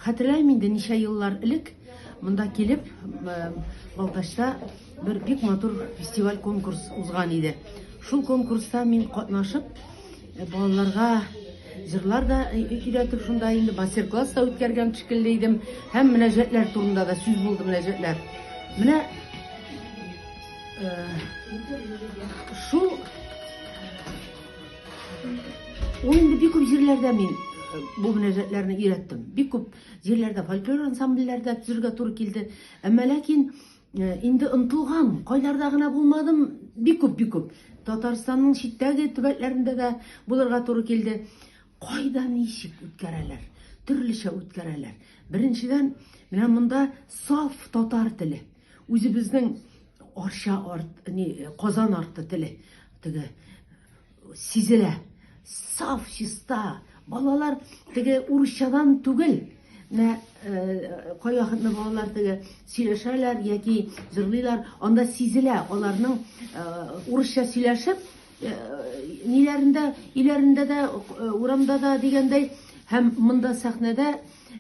Хәтерләмим инде ничә еллар элек монда килеп, Балтачта бер бик матур фестиваль конкурс узган иде. Шул конкурста мин катнашып, балаларга җырлар да өйрәтеп шунда инде мастер-класс та үткәргән шикелле идем. Һәм мөнәҗәтләр турында да сүз булды мөнәҗәтләр. Менә шул Ул инде бик күп җирләрдә мин э, бу мөнәҗәтләрне өйрәттем. Бик күп җирләрдә фольклор ансамбльләрдә төзергә туры килде. Әмма ләкин э, инде онтылган, кайларда гына булмадым, бик күп, бик күп. Татарстанның читтәге төбәкләрендә дә булырга туры килде. Кайда ничек үткәрәләр? Төрлечә үткәрәләр. Беренчедән, менә монда саф татар теле. Үзебезнең Арча арт, ни, Казан арты теле. Теге сизелә. Саф, чиста. Балалар теге урысчадан түгел. Менә э, кайвакытны балалар теге сөйләшәләр яки җырлыйлар, анда сизелә аларның э, урысча сөйләшеп, э, ниләрендә, өйләрендә дә, урамда да дигәндәй, һәм монда сәхнәдә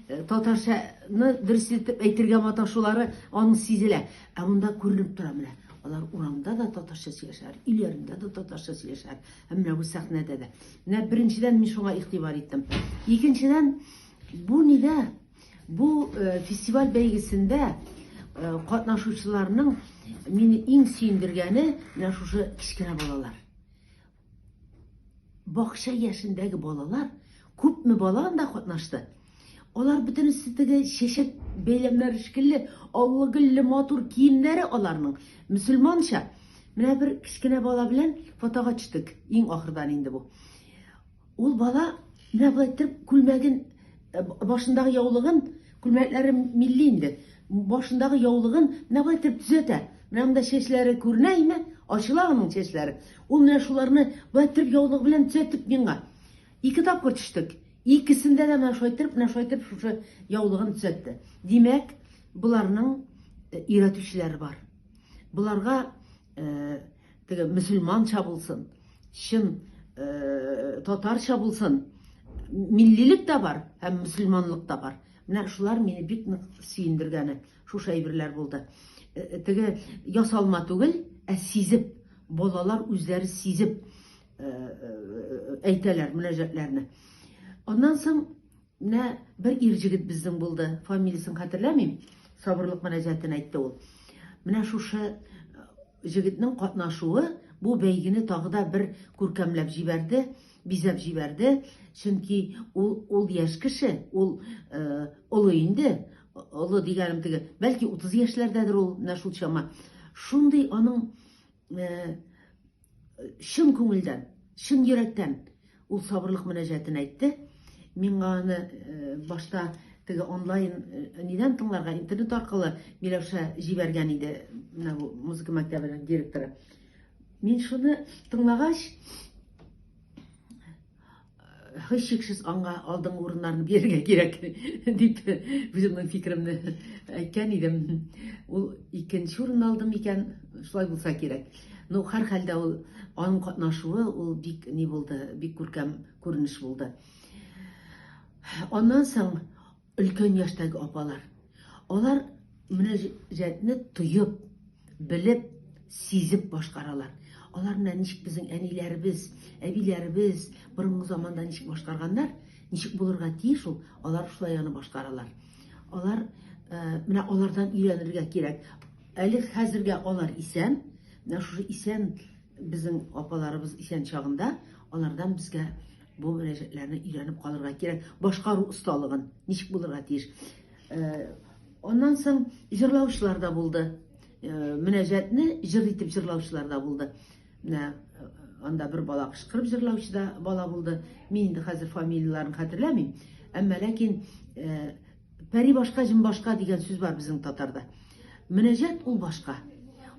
татарчаны дөрес итеп әйтергә маташулары аның сизелә. Ә монда күренеп тора менә. Алар урамда да татарча сөйләшәләр, өйләрендә дә татарча сөйләшәләр. Һәм менә бу сәхнәдә дә. Менә беренчедән мин шуңа игътибар иттем. Икенчедән, бу нидә, бу э, фестиваль бәйгесендә э, катнашучыларның мине иң сөендергәне менә шушы кечкенә балалар. Бакча яшендәге балалар, күпме бала анда катнашты. Алар бөтенесе теге чәчәк бәйләмнәре шикелле, аллы-гөлле матур киемнәре аларның. Мөселманча. Менә бер кечкенә бала белән фотога төштек. Иң ахырдан инде бу. Ул бала менә болай иттереп күлмәген, э, башындагы яулыгын, күлмәкләре милли инде, башындагы яулыгын менә болай иттереп төзәтә. Менә монда чәчләре күренә име? Ачыла аның чәчләре. Ул менә шуларны болай иттереп яулыгы белән төзәтеп миңа. Ике тапкыр төштек. Икесендә дә менә шулай иттереп, менә шулай иттереп шушы яулыгын төзәтте. Димәк, боларның э, өйрәтүчеләре бар. Боларга э, теге мөселманча булсын, чын э, татарча булсын, миллилек тә бар һәм мөселманлык та бар. Менә шулар мине бик нык сөендергәне, шушы әйберләр булды. Э, теге ясалма түгел, ә сизеп, балалар үзләре сизеп әйтәләр мөнәҗәтләрне. Аннан соң менә бер ир җегет безнең булды, фамилиясен хәтерләмим, сабырлык мөнәҗәтен әйтте ул. Менә шушы җегетнең катнашуы бу бәйгене тагы да бер күркәмләп җибәрде, бизәп җибәрде. Чөнки ул ул яшь кеше, ул э, олы инде, олы дигәнем теге, бәлки 30 яшьләрдәдер ул, менә шул чама. Шундый аның э, чын күңелдән, чын йөрәктән ул сабырлык мөнәҗәтен әйтте. Миңа аны э, башта теге онлайн э, нидән тыңларга, интернет аркылы Миләүшә җибәргән иде, менә бу музыка мәктәбенең директоры. Мин шуны тыңлагач, һичшиксез аңа алдынгы урыннарны бирергә кирәк дип үземнең фикеремне әйткән идем. Ул икенче урын алды микән, шулай булса кирәк. Ну, һәрхәлдә ул аның катнашуы ул бик ни булды, бик күркәм күренеш булды. Аннан соң Өлкән яшьтәге апалар. Алар мөнәҗәтне тоеп, белеп, сизеп башкаралар. Алар менә ничек безнең әниләребез, әбиләребез борынгы заманда ничек башкарганнар, ничек булырга тиеш ул, алар шулай аны башкаралар. Алар э, менә алардан өйрәнергә кирәк. Әле хәзергә алар исән, менә шушы исән безнең апаларыбыз исән чагында алардан безгә Бу мөрәҗәгатьләрне өйрәнеп калырга кирәк. Башкару осталыгын ничек булырга тиеш. Э, аннан соң җырлаучылар да булды. Э, мөнәҗәтне җыр итеп җырлаучылар да булды. Менә э, анда бер бала кычкырып җырлаучы да бала булды. Мин инде хәзер фамилияләрен хәтерләмим. Әмма ләкин Пәри башка, җен башка дигән сүз бар безнең татарда. Мөнәҗәт ул башка.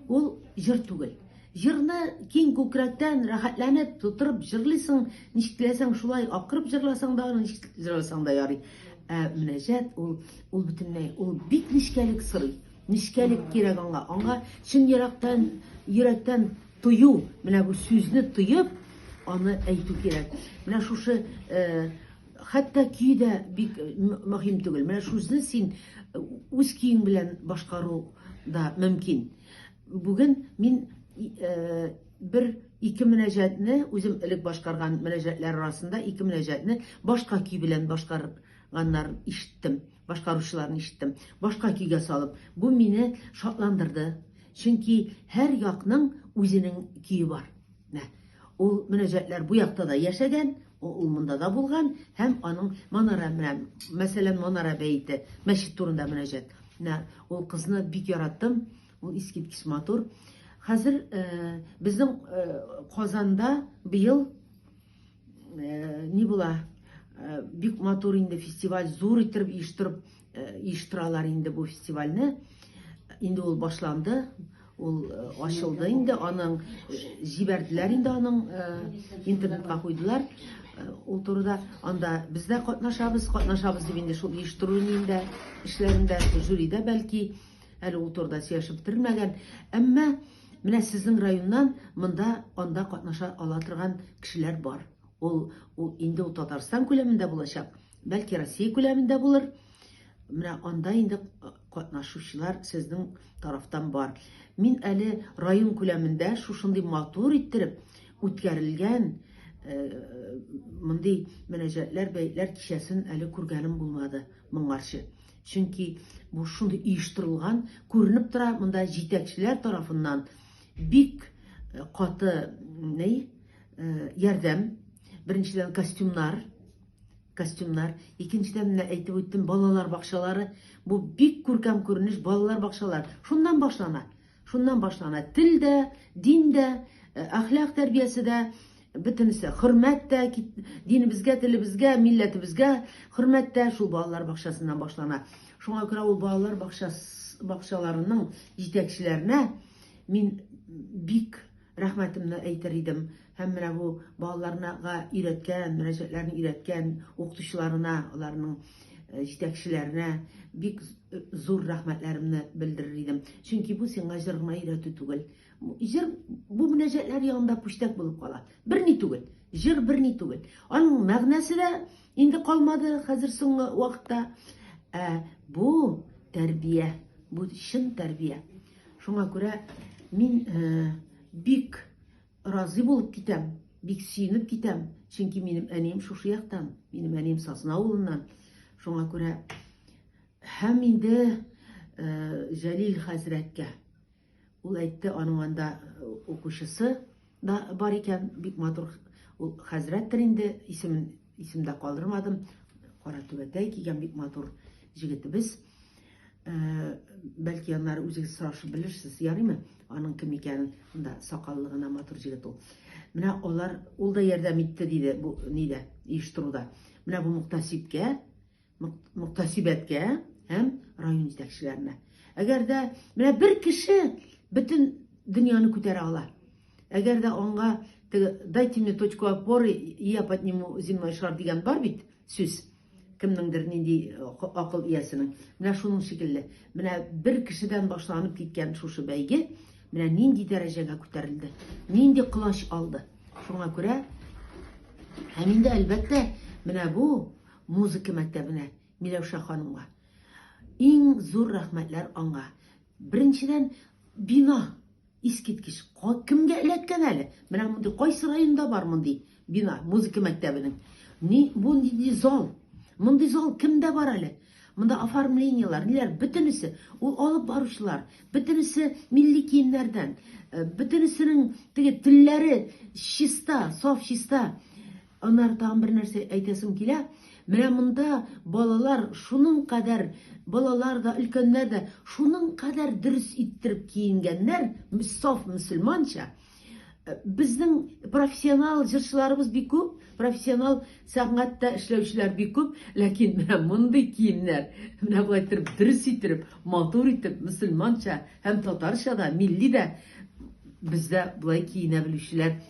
Ул җыр түгел. Җырны киң күкрәктән, рәхәтләнеп, тутырып җырлыйсың, ничек теләсәң шулай акырып җырласаң да, ничек җырласаң да ярый. Ә мөнәҗәт ул ул бөтенләй, ул бик нечкәлек сорый. Нечкәлек кирәк аңа. Аңа чын йөрәктән, йөрәктән тою, менә бу сүзне тоеп, аны әйтү кирәк. Менә шушы э, Хәтта көй дә бик мөһим түгел. Менә шуны син үз көең белән башкару да мөмкин. Бүген мин бер ике мөнәҗәтне, үзем элек башкарган мөнәҗәтләр арасында ике мөнәҗәтне башка көй белән башкарганнарын ишеттем, башкаручыларын ишеттем. Башка көйгә салып. Бу мине шатландырды. Чөнки һәр якның үзенең көе бар. Менә ул мөнәҗәтләр бу якта да яшәгән, ул монда да булган һәм аның манара менә, мәсәлән, манара бәете, мәчет турында мөнәҗәт. Менә ул кызны бик яраттым. Ул искиткеч матур. Хәзер э, безнең э, Казанда быел э, ни була? Э, бик матур инде фестиваль, зур иттереп оештырып э, оештыралар инде бу фестивальне. Инде ул башланды, ул э, ачылды инде, аның э, җибәрделәр инде аның э, интернетка куйдылар. Э, ул турыда анда без дә катнашабыз, катнашабыз дип инде шул оештыру инде эшләрендә, жюрида бәлки әле ул турыда сөйләшеп бетерелмәгән. Әмма менә сезнең районнан монда анда катнаша ала торган кешеләр бар. Ул, ул инде ул Татарстан күләмендә булачак, бәлки Россия күләмендә булыр. Менә анда инде катнашучылар сезнең тарафтан бар. Мин әле район күләмендә шушындый матур иттереп үткәрелгән мондый мөнәҗәтләр, бәетләр кичәсен әле күргәнем булмады моңарчы. Чөнки бу шундый оештырылган, күренеп тора, монда җитәкчеләр тарафыннан бик каты ни ярдәм. Беренчедән костюмнар, костюмнар. Икенчедән менә әйтеп үттем, балалар бакчалары. Бу бик күркәм күренеш, балалар бакчалары. Шуннан башлана. Шуннан башлана. Тел дә, дин дә, әхлак тәрбиясе дә, бөтенесе. Хөрмәт тә, динебезгә, телебезгә, милләтебезгә хөрмәт тә шул балалар бакчасыннан башлана. Шуңа күрә ул балалар бакчаларының җитәкчеләренә мин бик рәхмәтемне әйтер идем. Һәм менә бу балаларга өйрәткән, мөрәҗәгатьләрне өйрәткән укытучыларына, аларның җитәкчеләренә бик зур рәхмәтләремне белдерер идем. Чөнки бу сиңа җыр гына өйрәтү түгел. Җыр бу мөнәҗәтләр янында пүчтәк булып кала. Берни түгел. Җыр берни түгел. Аның мәгънәсе дә инде калмады хәзер соңгы вакытта. Ә бу тәрбия, бу чын тәрбия. Шуңа күрә мин бик разый булып китәм, бик сөенеп китәм, чөнки минем әнием шушы яктан, минем әнием Сосна авылыннан. Шуңа күрә һәм инде Җәлил хәзрәткә ул әйтте, аның анда укучысы да бар икән, бик матур ул хәзрәттер инде, исемен исемдә калдырмадым. Кара түбәтәй кигән бик матур җегетебез. Бәлки аннары үзегез сорашып белерсез, ярыймы? Аның кем икәнен, монда сакаллы гына матур җегет ул. Менә алар, ул да ярдәм итте диде бу нидә, оештыруда. Менә бу мөхтәсибкә, мөхтәсибәткә һәм район җитәкчеләренә. Әгәр дә менә бер кеше бөтен дөньяны күтәрә ала. Әгәр дә аңа теге дайте мне точку опоры, и я подниму земной шар дигән бар бит сүз. Кемнеңдер нинди акыл иясенең. Менә шуның шикелле. Менә бер кешедән башланып киткән шушы бәйге менә нинди дәрәҗәгә күтәрелде. Нинди колач алды. Шуңа күрә һәм инде әлбәттә менә бу музыка мәктәбенә Миләүшә ханымга иң зур рәхмәтләр аңа. Беренчедән, бина искиткеч. Кемгә эләккән әле? Менә мондый кайсы районда бар мондый бина, музыка мәктәбенең? Ни, бу нинди зал? Мондый зал кемдә бар әле? Монда оформлениеләр, ниләр, бөтенесе, ул алып баручылар, бөтенесе милли киемнәрдән, бөтенесенең теге телләре чиста, саф чиста. Аннары тагын бер нәрсә әйтәсем килә. Менә монда балалар шуның кадәр, балалар да, өлкәннәр дә шуның кадәр дөрес иттереп киенгәннәр, саф мөселманча. Безнең профессионал җырчыларыбыз бик күп, профессионал сәнгатьтә эшләүчеләр бик күп, ләкин менә мондый киемнәр, менә болай иттереп, дөрес иттереп, матур итеп, мөселманча һәм татарча да, милли дә бездә болай киенә белүчеләр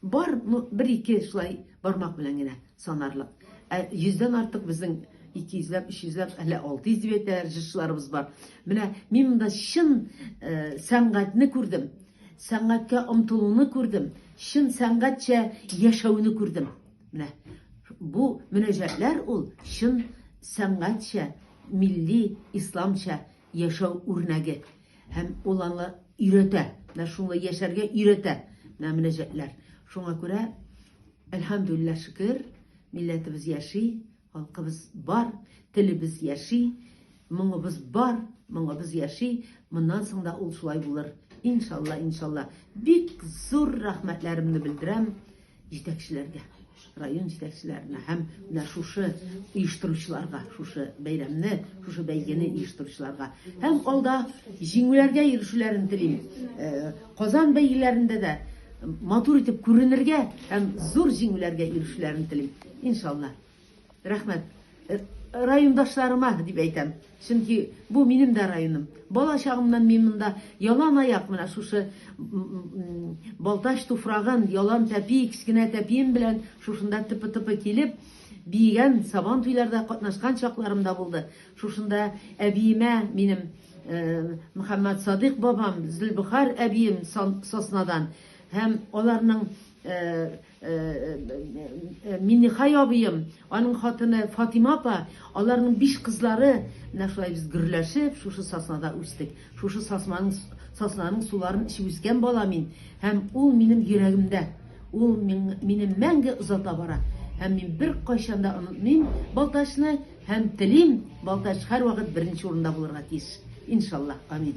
Бар, ну, бер-ике шулай бармак белән генә санарлык. Ә йөздән артык безнең 200 ләп, 300 ләп, әллә 600 дип әйтәләр, җырчыларыбыз бар. Менә мин монда чын э, сәнгатьне күрдем. Сәнгатькә омтылуны күрдем. Чын сәнгатьчә яшәүне күрдем. Менә. Бу мөнәҗәтләр ул чын сәнгатьчә, милли, исламча яшәү үрнәге. Һәм ул аны өйрәтә. Менә шулай яшәргә өйрәтә. Менә мөнәҗәтләр. Шуңа күрә, әлхәмдүлилләһ шөкер, милләтебез яши, халкыбыз бар, телебез яши, моңыбыз бар, моңыбыз яши. Моннан соң да ул шулай булыр. Иншалла, иншалла. Бик зур рәхмәтләремне белдерәм җитәкчеләргә, район җитәкчеләренә һәм менә шушы оештыручыларга, шушы бәйрәмне, шушы бәйгене оештыручыларга. Һәм алда җиңүләргә ирешүләрен телим. Э, Казан бәйгеләрендә дә матур итеп күренергә һәм зур җиңүләргә ирешүләрен телим. Иншалла. Рәхмәт. Э, райондашларыма дип әйтәм. Чөнки бу минем дә районым. Бала чагымнан мин монда ялан аяк менә шушы Балтач туфрагын, ялан тәпи, кечкенә тәпием белән шушында тыпы-тыпы килеп, биегән сабан туйларда катнашкан чакларым да булды. Шушында әбиемә минем э, Мөхәммәд Садыйк бабам, Зөлбөхар әбием Соснадан һәм аларның э, Миннехай абыем, аның хатыны Фатима апа, аларның биш кызлары, менә шулай без гөрләшеп, шушы саснада үстек. Шушы сасманың, саснаның суларын эчеп үскән бала мин. Һәм ул минем йөрәгемдә. Ул мине мәңге озата бара. Һәм мин беркайчан да онытмыйм Балтачны һәм телим, Балтач һәрвакыт беренче урында булырга тиеш. Иншаллаһ. Амин.